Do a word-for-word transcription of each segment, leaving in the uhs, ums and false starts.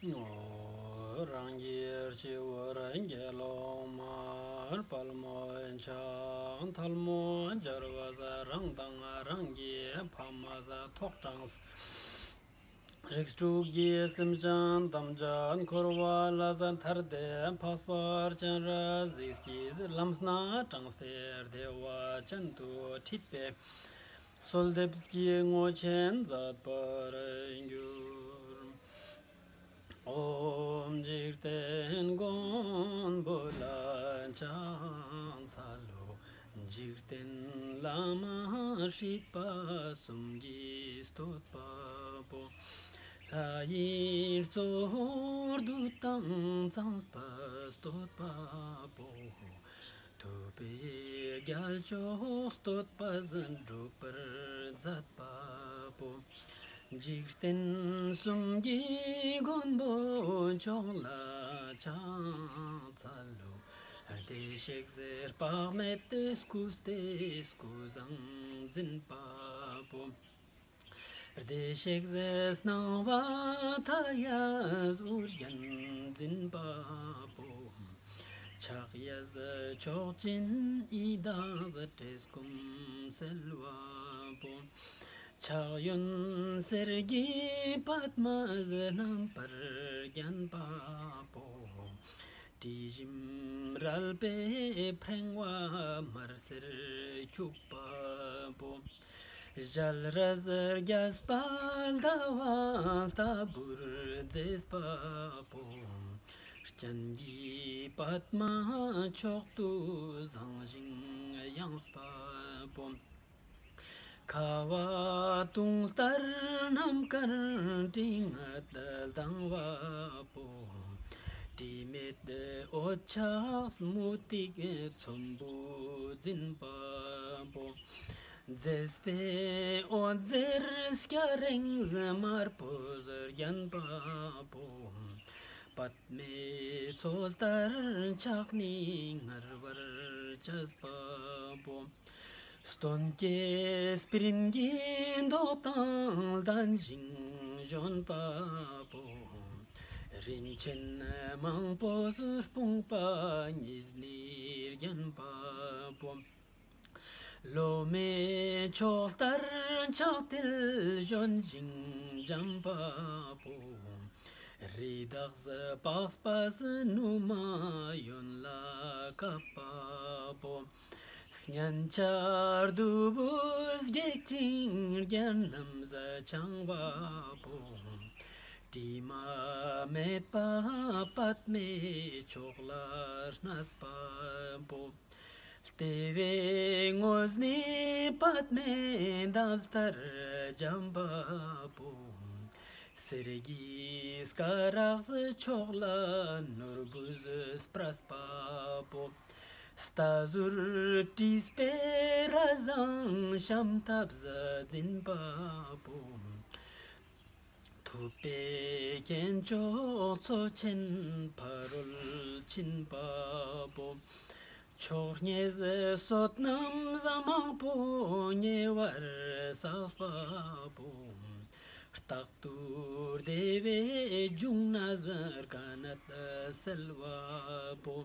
རང་གི་སྤྱི་བོར་དགེ་སློང་མར་དཔལ་མོ་ཕྱག་ཐལ་མོ་སྦྱར་བ་ས། རང་དང་རང་གི་ཕ་མ་ས་ཐོག་དྲངས། རིགས་དྲུག་གི་སེམས་ཅན་ཐམས་ཅད་འཁོར་བ་ལས་ཐར་ཏེ་འཕགས་པ་སྤྱན་རས་གཟིགས་ཀྱི་ལམ་སྣ་དྲངས་ཏེ་བདེ་བ་ཅན་དུ་ཁྲིད་པའི་གསོལ་འདེབས་ཀྱི་བསྔོ་ཆེན་མཛད་པར་འགྱུར། ཨོཾ་འཇིག་རྟེན་མགོན་པོ་ལ་ཕྱག་འཚལ་ལོ། འཇིག་རྟེན་བླ་མ་སྲིད་པ་གསུམ་གྱི་བསྟོད་པ་པོ། ལྷ་ཡི་གཙོ་བོ་བདུད་དང་ཚངས་པ་བསྟོད་པ་པོ། ཐུབ་པའི་རྒྱལ་མཆོག་བསྟོད་པ་ཟིན་སྒྲུབ་པར་མཛད་པ་པོ། འཇིག་རྟེན་གསུམ་གྱི་མགོན་པོ་མཆོག་ལ་ཕྱག་འཚལ་ལོ། བདེ་གཤེགས་ཟེར་དཔག་མེད་དེ་སྐུ་སྟེ་སྐུ་བཟང་འཛིན་པ་པོ། བདེ་གཤེགས་ཟེར་སྣང་བ་མཐའ་ཡས་ཨོ་རྒྱན་འཛིན་པ་པོ། ཕྱག་གཡས་མཆོག་སྦྱིན་ཡི་དྭགས་བཀྲེས་སྐོམ་སེལ་བ་པོ། ཕྱག་གཡོན་གསེར་གྱི་པདྨ་རྣམ་པར་བརྒྱན་པ་པོ། དྲི་ཞིམ་རལ་པའི་ཕྲེང་བ་དམར་སེར་འཁྱུག་པ་པོ། ཞལ་རས་རྒྱས་པ་ཟླ་བ་ལྟ་བུར་མཛེས་པ་པོ། སྤྱན་གྱི་པདྨ་མཆོག་ཏུ་བཟང་ཞིང་ཡངས་པ་པོ། ཁ་བ་དུང་ལྟར་རྣམ་དཀར་དྲི་ངད་ལྡང་བ་པོ། དྲི་མེད་འོད་ཆགས་མུ་ཏིག་ཚོམ་བུ་འཛིན་པ་པོ། མཛེས་པའི་འོད་ཟེར་སྐྱ་རེངས་དམར་པོས་བརྒྱན་པ་པོ། པདྨའི་མཚོ་ལྟར་ཕྱག་ནི་སྔར་བར་བྱས་པ་པོ། སྟོན་ཀའི་སྤྲིན་གྱི་མདོག་དང་ལྡན་ཞིང་བཞོན་པ་པོ། རིན་ཆེན་མང་པོས་སྤུངས་པ་ཉིས་ནི་བརྒྱན་པ་པོ། ལོ་མའི་མཆོག་ལྟར་ཕྱག་མཐིལ་བཞོན་ཞིང་འཇམ་པ་པོ། རི་དྭགས་སུ་པགས་པ་སུ་ནུ་མ་གཡོན་ལ་བཀབ་པ་པོ། སྙན་ཆ་བདུད་བུས་སྒེག་ཅིང་རྒྱན་རྣམས་སུ་འཆང་བ་པོ། དྲི་མ་མེད་པ་པདྨའི་མཆོག་ལ་གནས་པ་པོ། ལྟེ་བའི་ངོས་ནི་པདྨའི་འདབ་ལྟར་འཇམ་པ་པོ། གསེར་གྱི་སྐ་རགས་མཆོག་ལ་ནོར་བུས་སྤྲས་པ་པོ། རྟ་ཟུར་བྲིས་པའི་ར་བཟང་ཤམ་ཐབས་འཛིན་པ་པོ། ཐུབ་པའི་སྐྱེས་མཆོག་མཚོ་ཆེན་ཕ་རོལ་ཕྱིན་པ་པོ། མཆོག་བརྙེས་བསོད་ནམས་མང་པོ་ཉེ་བར་བསགས་པ་པོ། རྟག་ཏུ་བདེ་བའི་འབྱུང་གནས་དཀའ་གནད་སེལ་བ་པོ།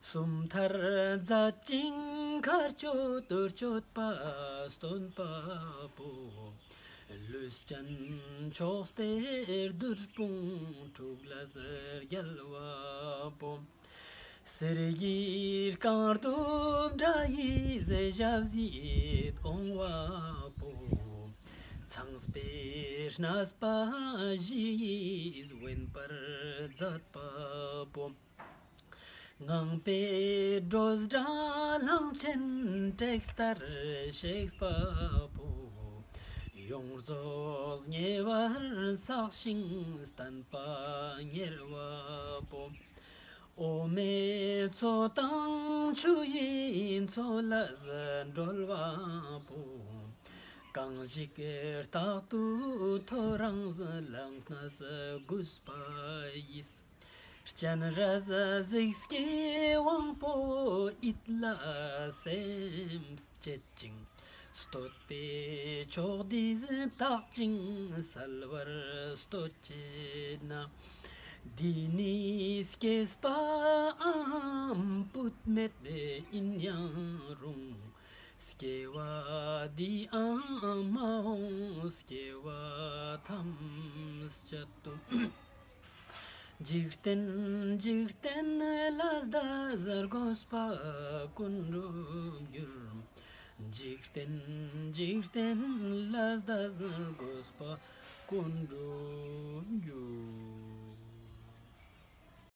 སུམ་མཐར་མཛད་ཅིང་མཁའ་སྤྱོད་དུར་སྤྱོད་པ་སྟོན་པ་པོ། ལུས་ཅན་མཆོག་སྟེ་བདུད་དཔུང་དྲུག་ལས་རྒྱལ་བ་པོ། གསེར་གྱི་རྐང་གདུབ་འདྲ་ཡི་ཞབས་བསིལ་འོང་བ་པོ། ཚངས་པའི་གནས་པ་བཞི་ཡིས་དབེན་པར་མཛད་པ་པོ། ངང་པའི་སྒྲོ་སྒྲ་གླང་ཆེན་དྲེགས་ལྟར་གཤེགས་པ་པོ། ཡོངས་རྫོགས་ཉེ་བར་བསགས་ཤིང་བརྟན་པ་གཉེར་བ་པོ། འོ་མའི་མཚོ་དང་ཆུ་ཡི་མཚོ་ལས་སྒྲོལ་བ་པོ། གང་ཞིག་རྟག་ཏུ་ཐོ་རངས་ལངས་ནས་གུས་པ་ཡིས། སྤྱན་རས་གཟིགས་ཀྱི་དབང་པོ་ཡིད་ལ་སེམས་བསྐྱེད་ཅིང་ བསྟོད་པའི་མཆོག་འདིས་དག་ཅིང་གསལ་བར་བསྟོད་ཅེ་ན། འདི་ནི་སྐྱེས་པའམ་བུད་མེད་ཡིན་ཡང་རུང་། སྐྱེ་བ་འདིའམ་མ་འོངས་སྐྱེ་བ་ཐམས་ཅད་དུ། འཇིག་རྟེན་འཇིག་རྟེན་ལ་བཟླས་བཟླས་དགོས་པ་ཀུན་འགྲུབ་འགྱུར། འཇིག་རྟེན་འཇིག་རྟེན་ལ་བཟླས་བཟླས་དགོས་པ་ཀུན་འགྲུབ་འགྱུར།